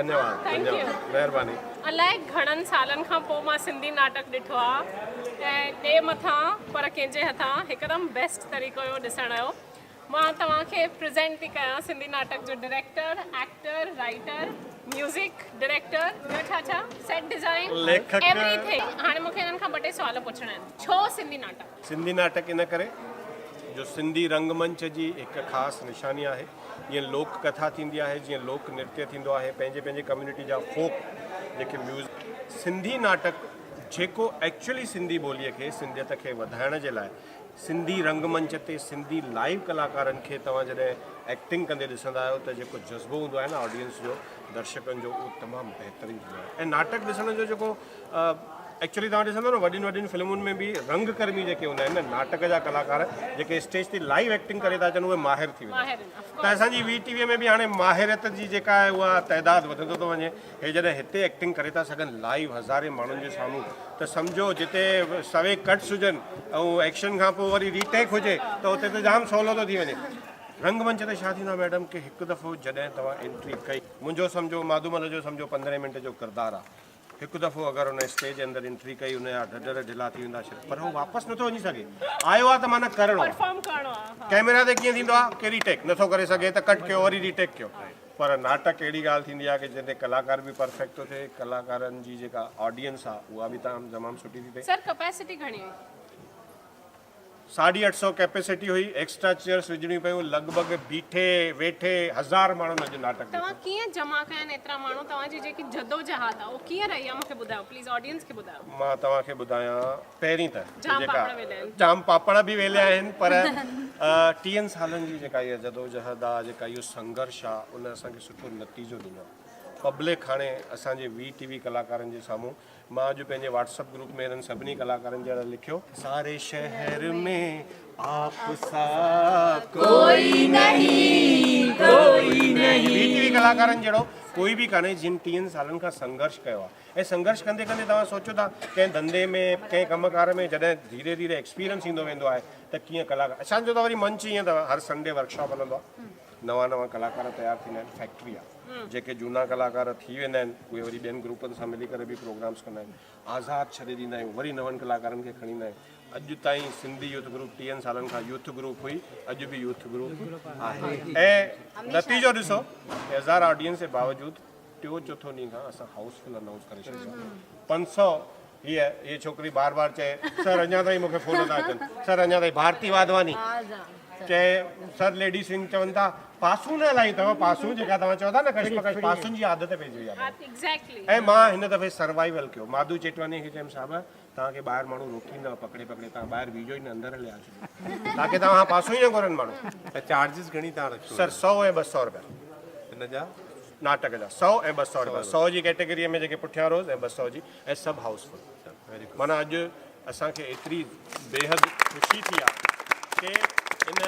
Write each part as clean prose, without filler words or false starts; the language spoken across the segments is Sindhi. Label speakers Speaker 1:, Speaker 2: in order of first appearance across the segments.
Speaker 1: ڌنيواد
Speaker 2: Thank you.
Speaker 1: ڌنيواد مهرباني.
Speaker 2: الائي گهڻن سالن کان پوء مان سنڌي ناٽڪ ڏٺو آ ۽ ڏي مٿان پر ڪنهن جي هٿان هڪدم بيسٽ طريقو هيو ڏسڻ جو. مان توهان کي پريزنٽ ٿي ڪيان سنڌي ناٽڪ جو director, actor, writer, music director, ٻيو ڇا ڇا، سيٽ ڊزائين،
Speaker 1: ليکڪ.
Speaker 2: Every thing. هاڻي مون کي هنن کان ٻه ٽي سوال پڇڻا آهن. ڇو سنڌي ناٽڪ؟
Speaker 1: سنڌي ناٽڪ ان ڪري جو سنڌي رنگ منچ جي هڪ خاص نشاني آهي. جيئن لوڪ ڪٿا ٿيندي آهي، جيئن لوڪ نرتيه ٿيندو آهي، پنهنجي پنهنجي ڪميونٽي جا فوڪ جيڪي ميوزڪ. سنڌي ناٽڪ جيڪو ايڪچوئلي سنڌي ٻوليء کي، سنڌيت کي وڌائڻ جي لاء سنڌي رنگ منچ تي سنڌي لائيو ڪلاڪارن کي توهان جڏهن ايڪٽنگ ڪندي ڏسندا آهيو ته جيڪو جذبو هوندو آهي نه آڊينس جو درشڪن جو اهو تمام بهترين ٿيندو آهي ۽ ناٽڪ ڏسڻ جو جيڪو ايڪچولي توهان ڏسندو نه وڏين وڏين فلمن ۾ به رنگ ڪرمي جيڪي هوندا آهن نه ناٽڪ جا ڪلاڪار جيڪي اسٽيج تي لائيو ايڪٽنگ ڪري ٿا اچن اهي ماهر ٿي ويندا آهن ته اسان جي وي ٽي وي ۾ به هاڻي ماهريت جي جيڪا آهي اها تعداد وڌندو ٿو وڃي هي جڏهن هتي ايڪٽنگ ڪري ٿا سگهن لائيو هزارين ماڻهن جي سامهون ته سمجهو جتي سوين ڪٽس هجن ۽ ايڪشن کان پوء ورري ريٽيڪ هجي ته اتي ته جام سولو ٿو ٿي وڃي. رنگ منچ تي ڇا ٿيندو آهي ميڊم ڪي هڪ دفعو جڏهن توهان انٽري ڪئي منهنجو سمجهو ماڌومل جو سمجهو پندرهين منٽ جو ڪردار آهي هڪ دفعو اگر ان اسٽيج اندر انٽري ڪئي ان جا ڍڍر ڍلا ٿي ويندا شرف پر هو واپس نٿو وڃي سگهي آيو آهي ته معنيٰ ڪرڻو آهي ڪئميرا تي ڪيئن ٿيندو آهي ڪي ريٽيڪ نٿو ڪري سگهي ته ڪٽ ڪيو وري ريٽيڪ ڪيو پر ناٽڪ اهڙي ڳالهه ٿيندي آهي ڪي جنهن تي ڪلاڪار به پرفيڪٽ ٿو ٿئي، ڪلاڪارن جي جيڪا آڊينس آهي اها به تمام تمام سٺي ٿي ٿئي.
Speaker 2: سر ڪپيسٽي گهڻي هئي؟
Speaker 1: ساڍي اٺ سئو ڪيپيسٽي هئي، ايڪسٽرا چيئرس وجهڻيون پيون، لڳ ڀڳ بيٺي ويٺي هزار ماڻهن اڄ ناٽڪ ڏٺو.
Speaker 2: توهان ڪيئن جمع ڪيا آهن ايترا ماڻهو، توهان جي جيڪي جدوجهد آهي اهو ڪيئن رهي آهي مون کي ٻڌايو پليز آڊينس کي ٻڌايو.
Speaker 1: مان توهان کي ٻڌايان پهرين ته جيڪا جام پاپڙ به ويليا آهن پر ٽيهن سالن جي جيڪا اها جدوجهد آ جيڪا اهو سنگهرش آ ان اسان کي سٺو نتيجو ڏنو آ پبلڪ هاڻي اسان جي وي ٽي وي ڪلاڪارن جي سامهون مان اڄ پنهنجي واٽس اپ گروپ ۾ انهن سڀني ڪلاڪارن جي اڙ لکيو ساري شهر ۾ آپ سا
Speaker 3: ڪوئي نهين ڪوئي نهين
Speaker 1: وي ٽي وي ڪلاڪارن جهڙو ڪوئي به ڪانهي جن ٽيهن سالن کان سنگهرش ڪيو آ ۽ سنگهرش ڪندي ڪندي توهان سوچيو ٿا ڪنهن ڌنڌي ۾ ڪنهن ڪم ڪار ۾ جڏهن ڌيري ڌيري ايڪسپيرينس ايندو ويندو آهي ته ڪيئن ڪلاڪار اسان جو ته وري منچ ائين اٿو هر سنڊي ورڪشاپ هلندو آهي نوان نوان ڪلاڪار تيار ٿيندا آهن فيڪٽري آهي جيڪي جهونا ڪلاڪار ٿي ويندا آهن اهي وري ٻين گروپن سان ملي ڪري به پروگرامس ڪندا آهن آزاد ڇڏي ڏيندا آهيون وري نون ڪلاڪارن کي کڻي ايندا آهيون اڄ تائين سنڌي يوٿ گروپ ٽيهن سالن کان يوٿ گروپ هئي اڄ به يوٿ گروپ آهي ۽ نتيجو ڏسو هزار آڊينس جي باوجود ٽيون چوٿون ڏينهن کان اسان هائوس فل انائونس ڪري ڇڏيو آهي 500 هيء هيء ڇوڪري بار بار چئي سر اڃا تائين مونکي فون ٿا اچن سر اڃا تائين ڀارتي واڌواني چئي سر ليڊي سنگھ چون ٿا پاسون نه هلائي اٿو پاسون جيڪا توهان چئو ٿا نه ڪشمڪش پاسون جي عادت پئجي وئي آهي ۽ مان هن دفعي سروائيول ڪيو ماڌو چيٽواني کي چيم صاحب توهان کي ٻاهر ماڻهو روڪيندا پڪڙي پڪڙي توهان ٻاهر بيهجو ئي نه اندر هليا اچجو تاڪه توهان پاسو ئي نه گهرن ماڻهو.
Speaker 4: ته چارجز گهڻي توهان رکيو
Speaker 1: سر 100 ۽ 200 رپيا.
Speaker 4: ان جا؟
Speaker 1: ناٽڪ جا 100 ۽ 200 رپيا 100 جي ڪيٽيگري ۾ جيڪي پٺيان روز ۽ 200 جي ۽ سڀ هائوس فل معنيٰ اڄ اسان کي ايتري بيحد خوشي ٿي آ ڪي ان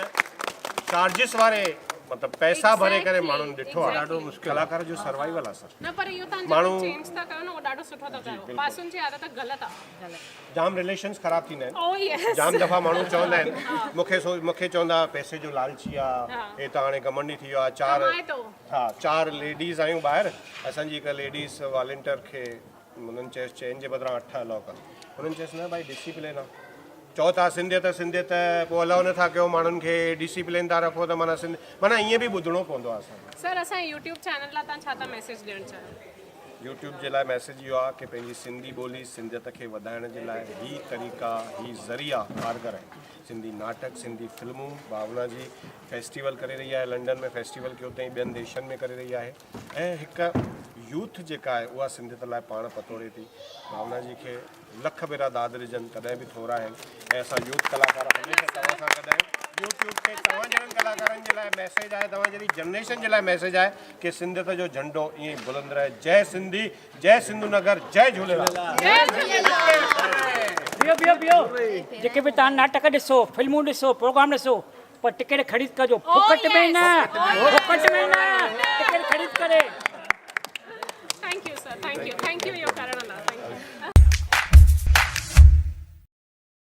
Speaker 1: چارجز واري مطلب پئسا ڀري ڪري ماڻهن ڏٺو آ
Speaker 4: ڏاڍو مشڪل
Speaker 1: ڪلاڪار جو سروائيول آ سر
Speaker 2: نه پر اهو تان جيڪو چينج ٿا ڪيو نه اهو ڏاڍو سٺو ٿا ڪيو پاسن جي عادت غلط آ
Speaker 1: جام رليشنز خراب ٿيندا آهن جام دفعا ماڻهو چوندا آهن مونکي سو مونکي چوندا پئسي جو لالچي آ هي ته هاڻي گهمنڊي ٿي ويو آ چار ها چار ليڊيز آهيون ٻاهر اسان جي هڪ ليڊيز والنٽيئر کي انهن چيس چئن جي بدران اٺ الاء ڪر انهن چيس نه ڀائي ڊسيپلين آ چئو ٿا سنڌيت سنڌيت پوء الاء نٿا ڪيو ماڻهن کي ڊسيپلين ٿا رکو ته معنيٰ سنڌ معنيٰ ائين به ٻڌڻو پوندو آ اسان کي.
Speaker 2: سر اسان جي يوٽيوب چينل لاء توهان ڇا ٿا ميسيج ڏيڻ چاهيو.
Speaker 1: يوٽيوب جي لاء ميسيج اهو آ ڪي پنهنجي سنڌي ٻولي سنڌيت کي وڌائڻ جي لاء هي طريقا هي ذريعا ڪارگر آهن سنڌي ناٽڪ سنڌي فلمون ڀاونا جي فيسٽيول ڪري رهي آهي لنڊن ۾ فيسٽيول ڪيو اٿئي ٻين ديشن ۾ ڪري رهي آهي ۽ هڪ يوٿ جيڪا آهي اها سنڌيت لاء پاڻ پتوڙي ٿي ڀاونا جي کي لک ڀيرا داد ڏجن تڏهن به ٿورا آهن ۽ اسان يوٿ ڪلاڪار هميشه توهان سان گڏ آهيون يوٽيوب تي توهان جهڙن ڪلاڪارن جي لاء ميسيج آهي توهان جهڙي جنريشن جي لاء ميسيج آهي ڪي سنڌيت جو جهنڊو ائين ئي بلند رهي جئي سنڌي جئي سنڌو نگر جئي جهوليلال.
Speaker 5: بيهو بيهو بيهو جيڪي به توهان ناٽڪ ڏسو فلمون ڏسو پروگرام ڏسو پر ٽڪيٽ خريد ڪجو فوڪٽ ۾ نه فوڪٽ ۾ نه ٽڪيٽ خريد ڪري.
Speaker 2: Thank you sir thank you thank you اهو ڪرڻ.